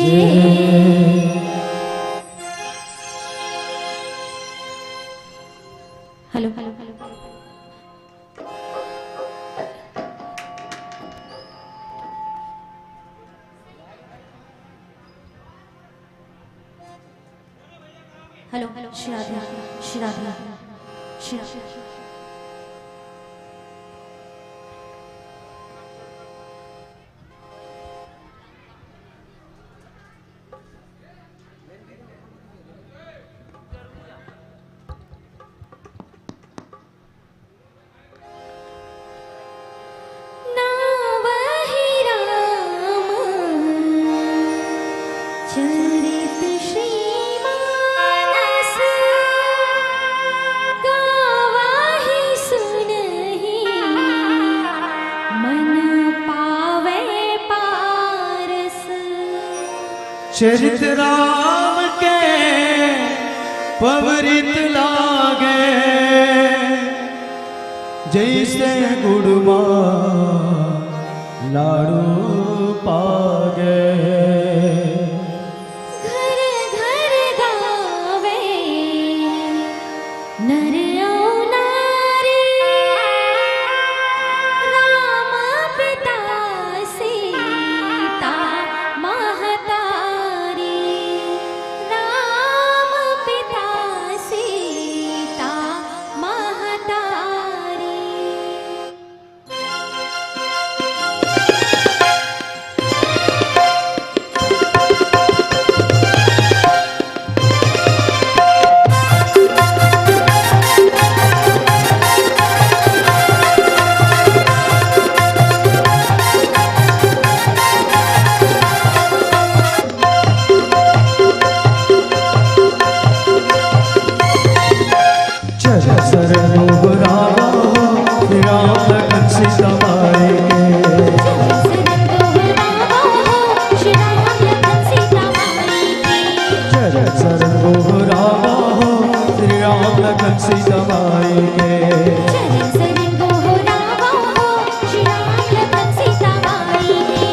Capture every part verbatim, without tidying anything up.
Hello, hello, hello. Hello, hello, Shri Radhe, Shri Radhe, Shri Radhe. नावहि राम चरित श्रीमानस, गावहि सुनहि मन पावै पारस। चरित राम के पवरित लागे, जैसे गुड़ मा लाड़ू पागे। घर घर गावे नर अउ नारी, राम पिता सीता महतारी, राम पिता सीता महतारी। चरण शरण दोहरावा हो, श्री राम लखन सीता माई के। चरण शरण दोहरावा हो, श्री राम लखन सीता माई के। चरण शरण दोहरावा हो, श्री राम लखन सीता माई के। चरण शरण दोहरावा हो, श्री राम लखन सीता माई के।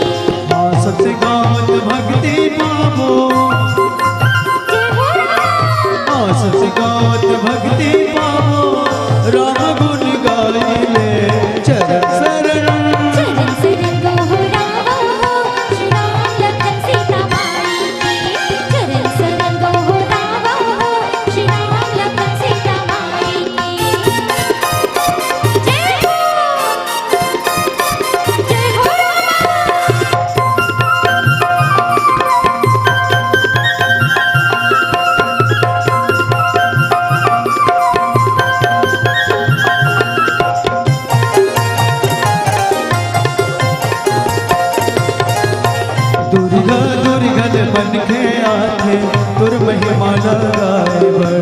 आसत गावत भक्ति पावो। जय हो राम। आसत गावत भक्ति पावो, राम गुण गाइले। चरण शरण। चरण शरण दोहरावा हो, श्री राम लखन सीता माई के। चरण शरण दोहरावा हो, श्री राम लखन सीता माई के। जय हो। जय हो राम। दुर्गा दुर्गन बन के आथे, तोर महिमा ला गाए बर।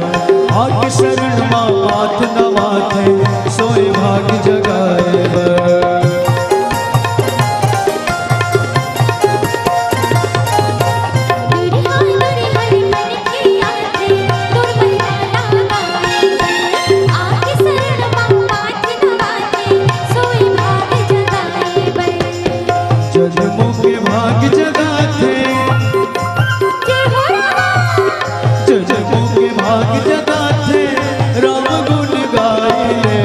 आके शरण मा माथ नवाथे, सोए भाग जगाए बर। जन्मों के भाग जगाथे, जन्मों के भाग जगाथे, राम गुण गाइले।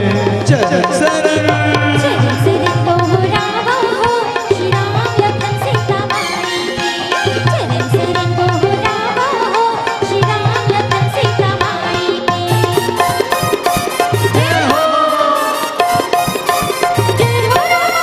चरण शरण। चरण शरण दोहरावा हो, श्री राम लखन सीता माई के। चरण शरण दोहरावा हो, श्री राम लखन सीता माई के। जय हो। जय हो राम।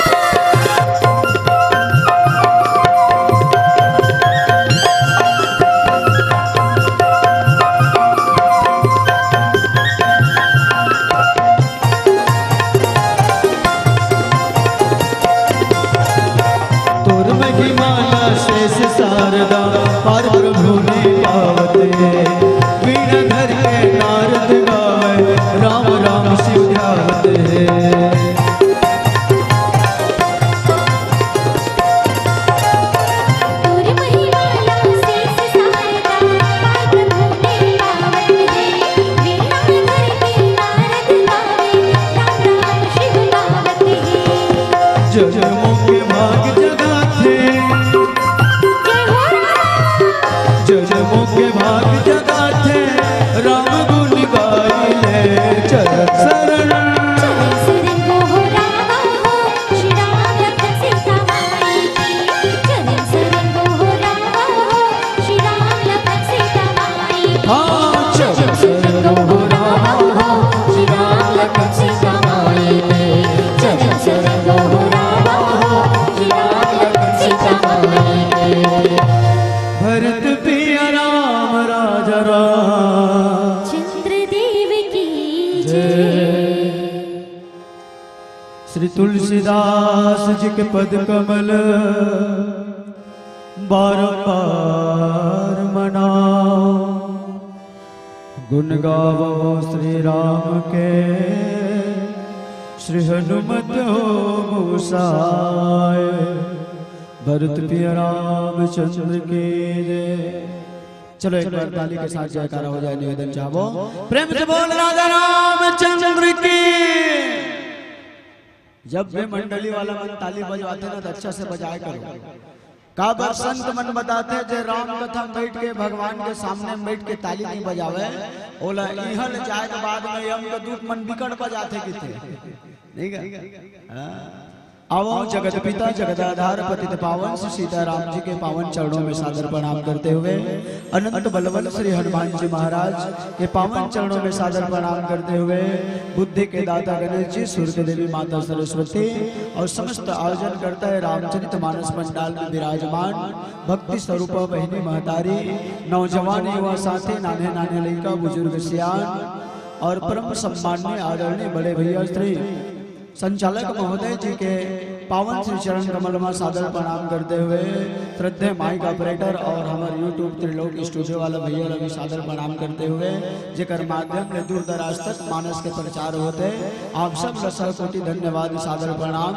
भरत पिया राम राजा राम। चंद्र देव की जय। श्री तुलसीदास जी के पद कमल बारंबार मनाओ। गुण गावो श्री राम के, श्री हनुमत हो गोसाय। भरत पिया रामचंद्र की जय। चलो, एक बार ताली के साथ जयकारा हो जाए, निवेदन चाहबो, प्रेम से बोल राजा रामचंद्र की। जब भी मंडली वाला मन ताली बजवाथे ना, तो अच्छा से बजाए करो। काबर संत मन बताथे, जे राम कथा में बैठ के, भगवान के सामने में बैठ के ताली नहीं बजावे, ओला इहाँ ले जाए के बाद में यम के दूत मन बिकट बजाथे किथे। नहीं का? हाँ। आवो जगत पिता जगदाधार पतित पावन श्री सीताराम जी के पावन चरणों में सादर प्रणाम करते हुए, अनंत बलवंत श्री हनुमान जी महाराज के पावन चरणों में सादर प्रणाम करते हुए, बुद्धि के दाता गणेश जी, सूर्य देवी माता सरस्वती और समस्त आयोजन करता है रामचरित मानस पंडाल में विराजमान भक्ति स्वरूप बहिनी महतारी, नौजवान युवा साथी, नान्हे नान्हे लइका, बुजुर्ग सियान और परम सम्माननीय आदरणीय बड़े भैया श्री संचालक महोदय जी के पावन श्री चरण कमल में सादर प्रणाम करते हुए, श्रद्धेय माइक ऑपरेटर और हमर YouTube त्रिलोक स्टूडियो वाला भैया ला भी सादर प्रणाम करते हुए, जेकर माध्यम ले दूर दराज तक मानस के प्रचार होथे, आप सब ला सौ कोटि धन्यवाद, सादर प्रणाम।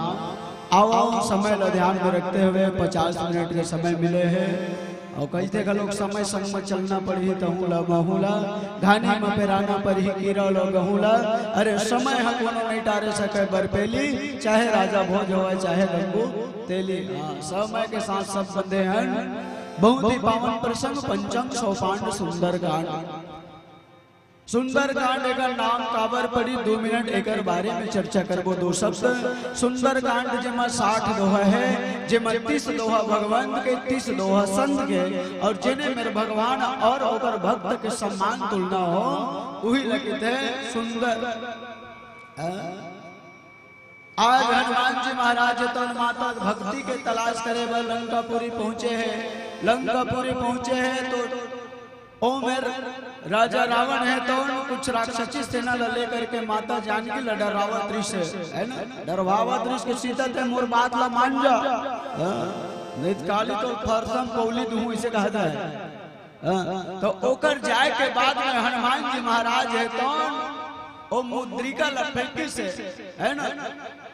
आओ, समय ला ध्यान में रखते हुए पचास मिनट के समय मिले हे। अउ कहिथे घलोक समय संग म चलना पड़ही, तहूँ ला महूँ ला, घानी म पेराना पड़ही कीरा ल गहूँ ला। अरे समय ह कोनो नइ टारे सकय बरपेली, चाहे राजा भोज होवय, चाहे गंगू तेली। हाँ, समय के साथ सब बंधे हन। बहुत ही पावन प्रसंग, पंचम सोपान सुंदरकांड। सुंदरकांड एकर नाम काबर पड़ी, दू मिनट एकर बारे में चर्चा करबो। दो शब्द, सुंदरकांड जेमा साठ दोहा हे, जेमा तीस दोहा भगवंत के, तीस दोहा संत के, अउ जेने मेर भगवान अउ ओकर भक्त के सम्मान तुलना हो, उही ल कहिथे सुंदर। हाँ? आज हनुमान जी महाराज हे तउन माता भक्ति के तलाश करे बर लंकापुरी पहुंचे हे। लंकापुरी पहुंचे हे तो ओ मेर राजा रावण हे तउन कुछ राक्षसी सेना ल लेकर के माता जानकी ल डरावत रिहिस हे, है ना? डरवावत रिहिस के सीता ते मोर बात ल मान जा, हाँ? नहीं तो काली तो फरसम पौली दुहूं, इसे कहा जाए। हाँ, तो ओकर जाए के बाद में हनुमान जी महाराज हे तउन ओ मुद्रिका ल फेंकिस हे, है ना?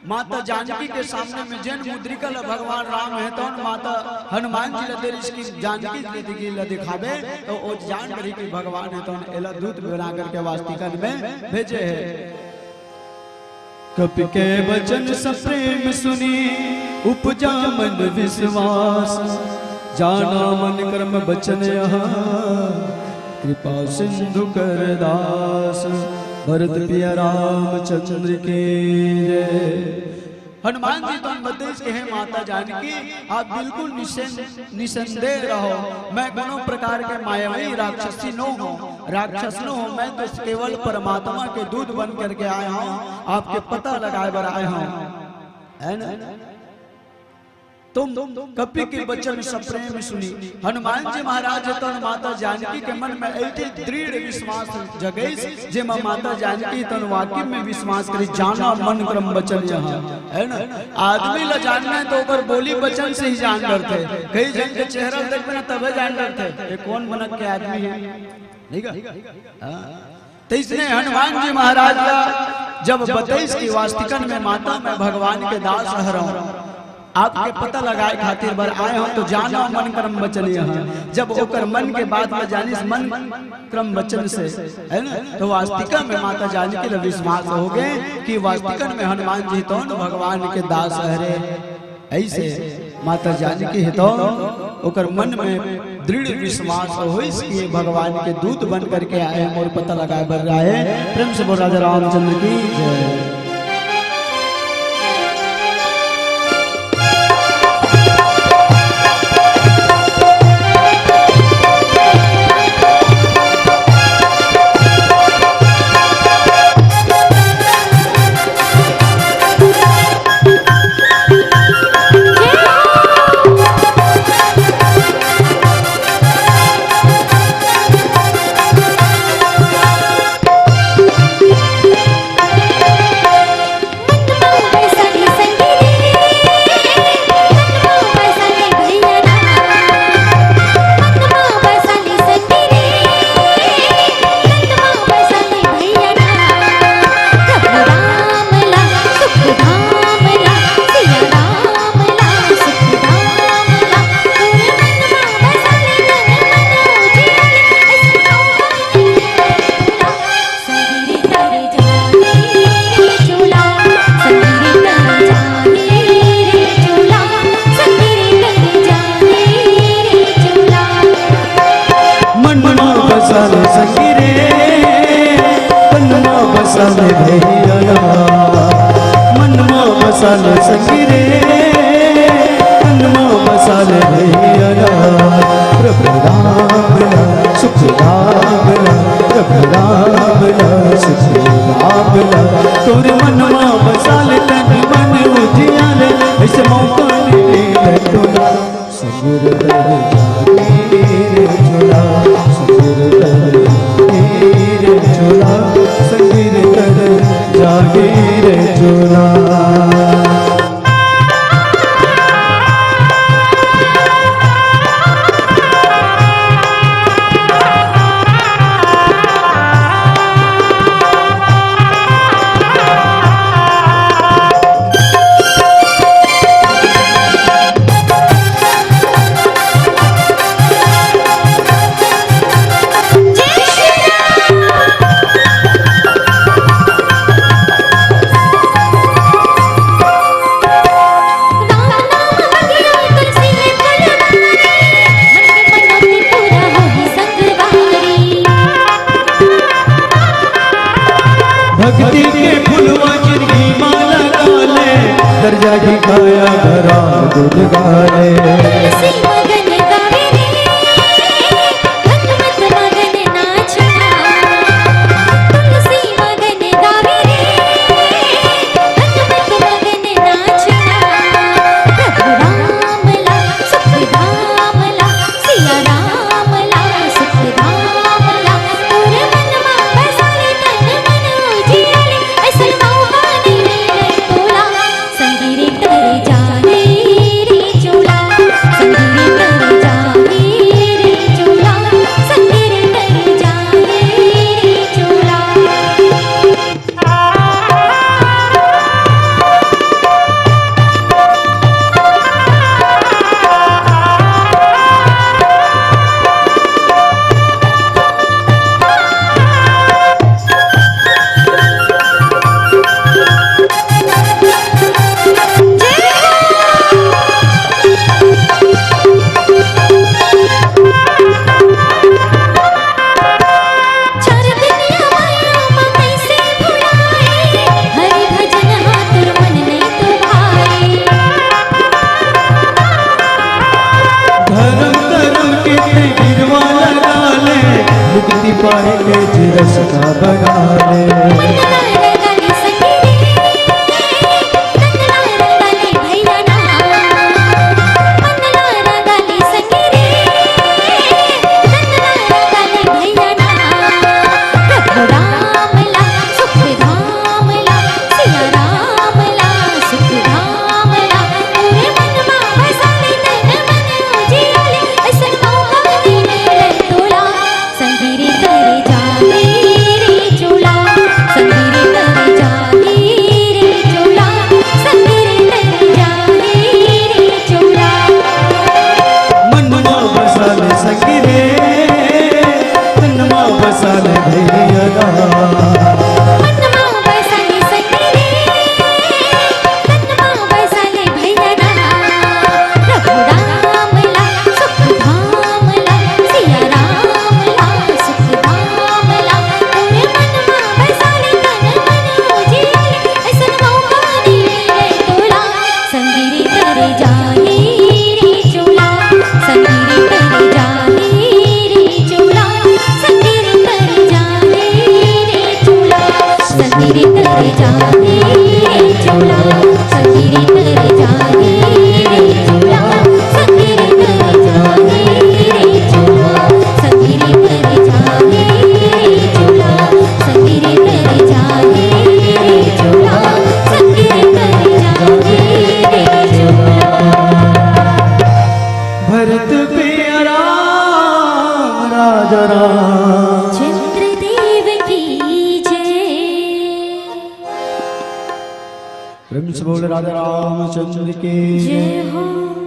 माता जानकी के सामने में जेन मुद्रिका ल भगवान राम हे तउन माता हनुमान जी ल दे रिहिस कि जानकी जी ल दिखाबे, तो ओ जान डरही कि भगवान हे तउन एला दूत बना करके वास्तिकन में भेजे हे। कपि के बचन सप्रेम सुनि उपजा मन विश्वास, जाना मन क्रम बचन यह कृपा सिंधु कर दास। भरत पिया रामचंद्र की जय। हनुमान जी तउन बतेस कि हे माता जानकी, आप बिल्कुल निश्चिं-, निसंदेह रहो, मैं कोनो प्रकार के मायावी राक्षसी नो हूँ, राक्षस नो हूँ, मैं तो केवल परमात्मा के दूत बन करके आए हूँ, आपके पता लगाए बर आए हूँ, है ना? तुम कपि के बचन सप्रेम सुनि। हनुमान जी महाराज हे तउन माता जानकी के मन में अइसे दृढ़ विश्वास जगइस, जेमा माता जानकी हे तउन वाकई में विश्वास करिस, जाना मन क्रम बचन यह, है ना? आदमी ला जानना हे तो ओकर बोली बचन से ही जान डरथे। कई झन के चेहरा देखबे ना तभे जान डरथे, ये कोन मनक के आदमी हे, नहीं का? हाँ। तइसने हनुमान जी महाराज ला जब बतइस कि वास्तिकन में माता मैं भगवान के दास हरंव, आपके पता लगाए खातिर बर आए हंव, तो जाना मन क्रम बचन यह। जब ओकर मन के बात ला जानिस, मन क्रम बचन से, है ना, तो वास्तिका में माता जानकी ला विश्वास होगे कि वास्तिकन में हनुमान जी तउन भगवान के दास हरे। अइसे माता जानकी हे तउन ओकर मन में दृढ़ विश्वास होइस कि ये भगवान के दूत बन करके आए हे, मोर पता लगाए बर आए हे। प्रेम से बोल राजा रामचंद्र की जय। बसा ले संगी रे, तन मा बसा ले भैया ला। मन मा बसा ले संगी रे, तन मा बसा ले भैया ला। प्रभु राम ला, सुख राम ला, प्रभु राम ला, सुख राम ला। तोर मन मा बसा ले तन मन उजियारे, ऐसे मौका नहीं मिले तोला। संगीर कर जागीर चोला, संगीर कर जागीर चोला, संगीर कर जागीर चोला। भक्ति के फुलवा जिनगी मा लगा ले, दर्जा की काया धरा दूध गाले। तुलसी मगन गावे रे, हनुमत मगन नाचना। तुलसी मगन गावे रे, हनुमत मगन नाचना। प्रभु राम ला, सुख धाम ला, सिया राम ला, सुख धाम ला। तोर मन मा बसा ले तन मन उजियाले, ऐसन मौका नहीं मिले तोला। संगीर कर जागीर चोला, संगीर कर जागीर चोला, संगीर कर जागीर चोला। चार दुनिया माया मा कैसे भुलाए, हरि भजन हा तोर मन नहीं तो भाए। धर्म कर्म के ते गिरवा लगा ले, मुक्ति पाए के जे रस्ता बना ले। मन ना लगा ले सखी रे, तन ना लगा ले भैया ना। मन ना लगा ले सखी रे, तन ना लगा ले भैया ना। प्रभु राम ला, सुख धाम ला, सिया राम ला, सुख धाम ला। तोरे मन मा बसा ले तन मन उजियाले, ऐसन मौका नहीं मिले तोला। संगीर कर जागीर चोला, संगीर कर जागीर चोला, संगीर कर जागीर चोला। मन मा बसा ले संगी रे, तन मा बसा ले भैया ला। मन मा बसा ले संगी रे, तन मा बसा ले भैया ना। प्रभु राम ला, सुख धाम ला, सिया राम ला, सुख धाम ला। तोरे मन मा बसा ले तन मन उजियाले, ऐसन मौका नहीं मिले तोला। संगीर कर जागीर चोला, संगीर कर जागीर चोला, संगीर कर जागीर चोला, संगीर कर जागीर चोला, संगीर कर जागीर चोला, संगीर कर जागीर चोला, संगीर कर जागीर चोला, संगीर कर जागीर चोला, संगीर कर जागीर चोला। भरत पे राम राजा राम। चंद्रदेव की जय। प्रेम से बोल राजा रामचंद्र की जय हो।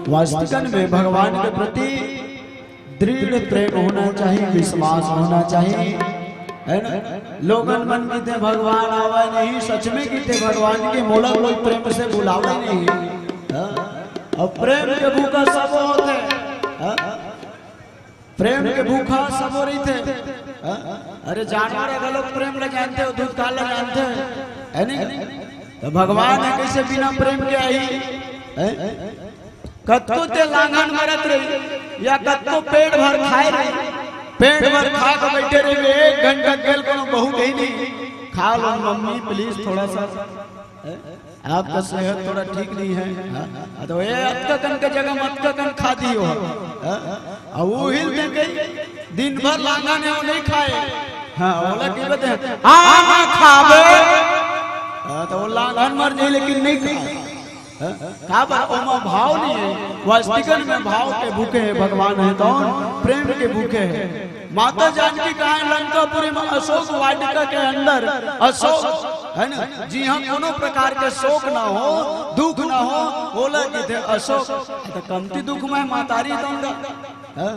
वास्तविकन में भगवान के प्रति दृढ़ प्रेम होना चाहिए, विश्वास होना चाहिए, है ना? लोगन मन किते भगवान आवे नहीं, सच में किते भगवान के मोला कोई प्रेम से बुलावे नहीं, हाँ? और प्रेम के भूखा सब होते, हाँ? प्रेम के भूखा सबो रहिथे। हाँ? अरे, जानवर ह घलो प्रेम ल जानथे, दूध काला जानथे, है नहीं? तो भगवान ह कइसे बिना प्रेम के आही, है? कतको ते लांघन मरत रही या कतको पेट भर खाए रही, पेट भर खा के बैठे रही, एक घंटा गेल कोनो बहुत ही नहीं, खा लो मम्मी please थोड़ा सा, है? आपका सेहत थोड़ा ठीक नहीं है। हाँ? हाँ, तो ये अतका कन के जगह म अतका कन खा दियो। हाँ? अब वो हिल दे गई, दिन भर लांघन हे, वो नहीं खाए। हाँ, ओला की बते हैं, "आ, ना खाबे।" हाँ, तो वो लांघन मर जाए, लेकिन नहीं खाए। हाँ? काबर ओमा भाव नहीं है। वास्तिकन में भाव के भूखे हे भगवान हे, तौन प्रेम के भूखे हे। माता जानकी कहाँ हे? लंकापुरी में अशोक वाटिका के अंदर। अशोक, है ना, जिहाँ कोनो प्रकार के शोक ना हो, दुख ना हो, ओला कहिथे अशोक। तो कमती दुख में महतारी हे तौन का, हाँ?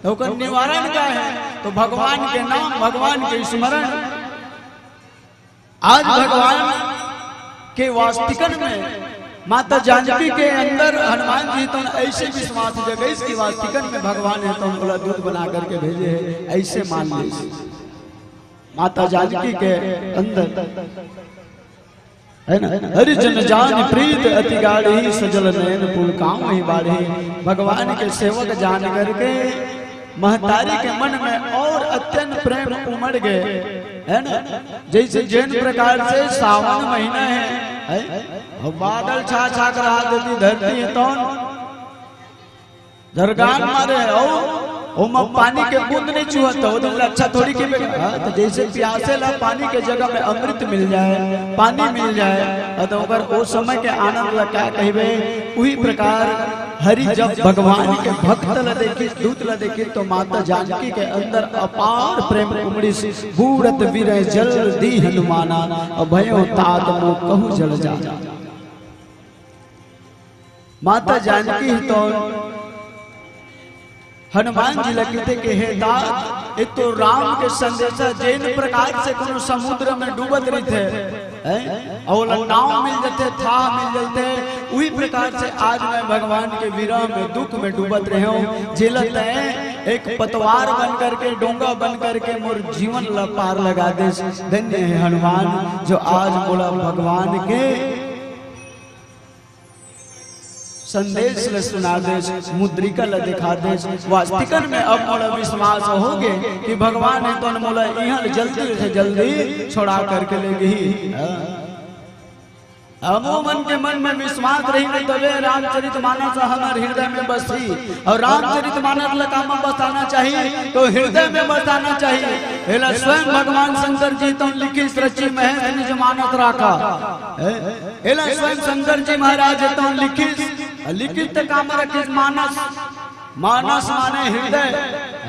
तो ओकर निवारण का हे? तो भगवान के नाम, भगवान के स्मरण। आज भगवान के वास्तिकन में माता जानकी के अंदर हनुमान जी तो ऐसे विश्वास जगइस कि वास्तिकन में भगवान हे तो ओला दूत बना करके भेजे हे, ऐसे मान ले। माता जानकी के अंदर, है ना, हरि जन जान प्रीत अति गाढ़ी, सजल नयन पुलकावहिं बाढ़ी। भगवान के सेवक जान करके महतारी के मन में और अत्यंत प्रेम उमड़ गए, है ना। जैसे जिन प्रकार से सावन महीना हे, है? और बादल छा छा कर हाथ देती धरती हे, तौन दरगान मारे हे, ओ, ओमा पानी के बूंद नहीं छुअत, ओ दिन अच्छा थोड़ी के बेटा। हाँ, तो जैसे प्यासे ला पानी के जगह में अमृत मिल जाए, पानी मिल जाए, हाँ, तो ओकर ओ समय के आनंद ला का कहिबे। उही प्रकार हरि जब भगवान के भक्त ला देखिस, दूत ला देखिस, तो माता जानकी के अंदर अपार प्रेम उमड़िस। बूड़त बिरह जल दीन्ह हनुमाना, अभयो तात मोह कहु जल जाना। माता जानकी हे तो हनुमान जी ला कहिथे कि हे तात, ए तो राम के संदेशा, जेन प्रकार से कोनो समुद्र में डूबत रहिथे, हैं? अउ ओला नाव मिल जथे, थाह मिल जथे, उही प्रकार से आज मैं भगवान के विरह में, दुख में डूबत रहे हूँ, जेला तैं एक पतवार बन करके, डोंगा बन करके मोर जीवन ला पार लगा देस। धन्य हे हनुमान, जो आज मोला भगवान के संदेश ल सुना देस, मुद्रिका ल दिखा देस। वास्तिकन में अब मोला विश्वास होगे कि भगवान हे तो मोला इहाँ ले जल्दी से जल्दी छोड़ा करके ले गही। हाँ। अब वो मन के मन में विश्वास रही नहीं तबे रामचरित मानस हमर हृदय में बसही। और रामचरित मानस ल कामा बसाना चाहिए, तो हृदय में बसाना चाहिए। एला स्वयं भगवान शंकर जी तो लिखिस, रचि महेश निज मानस राखा। हैं? एला स्वयं शंकर जी महाराज तो लिखिस, लिखिस त कामा रखिस मानस, मानस माने हृदय,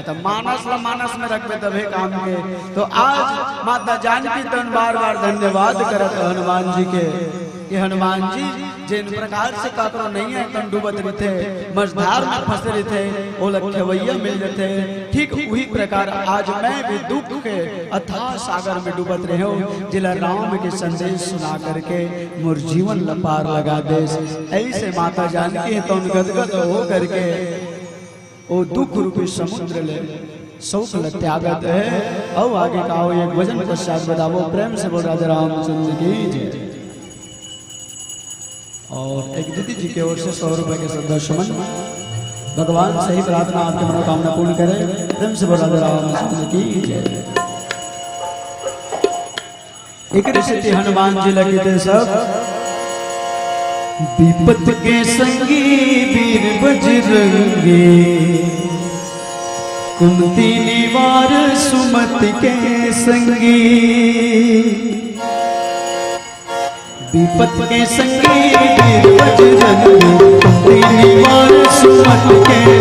त मानस ला मानस में रखबे तभे काम के। तो आज माता जानकी तन बार बार धन्यवाद करत हनुमान जी के कि हनुमान जी जेन प्रकार से काकरो नैया तन डूबत रहिथे, मझधार में फंसे रहिथे, ओला खेवैया मिल जथे। ठीक उही प्रकार आज मैं भी दुख के अथाह सागर में डूबत रहे हूँ, जेला राम के संदेश सुना करके मोर जीवन ल पार लगा देस। ऐसे माता जानकी हे तौन गदगद हो करके ओ दुख रूपी समुद्र ले शोक ल त्यागत हे। अउ आगे का हो, एक भजन पश्चात बताबो। प्रेम से बोल राजा रामचंद्र की जय। और एक दीदी जी के ओर से सौ रुपए के श्रद्धा सुमन। भगवान से ही प्रार्थना, आपकी मनोकामना पूर्ण करे। प्रेम से बोल राजा रामचंद्र की जय। एक ऋषि हनुमान जी लगे थे सब। विपत के संगी वीर बजरंगी, कुमति निवार सुमति के संगी। विपत के संगी वीर बजरंगी, कुमति निवार सुमति के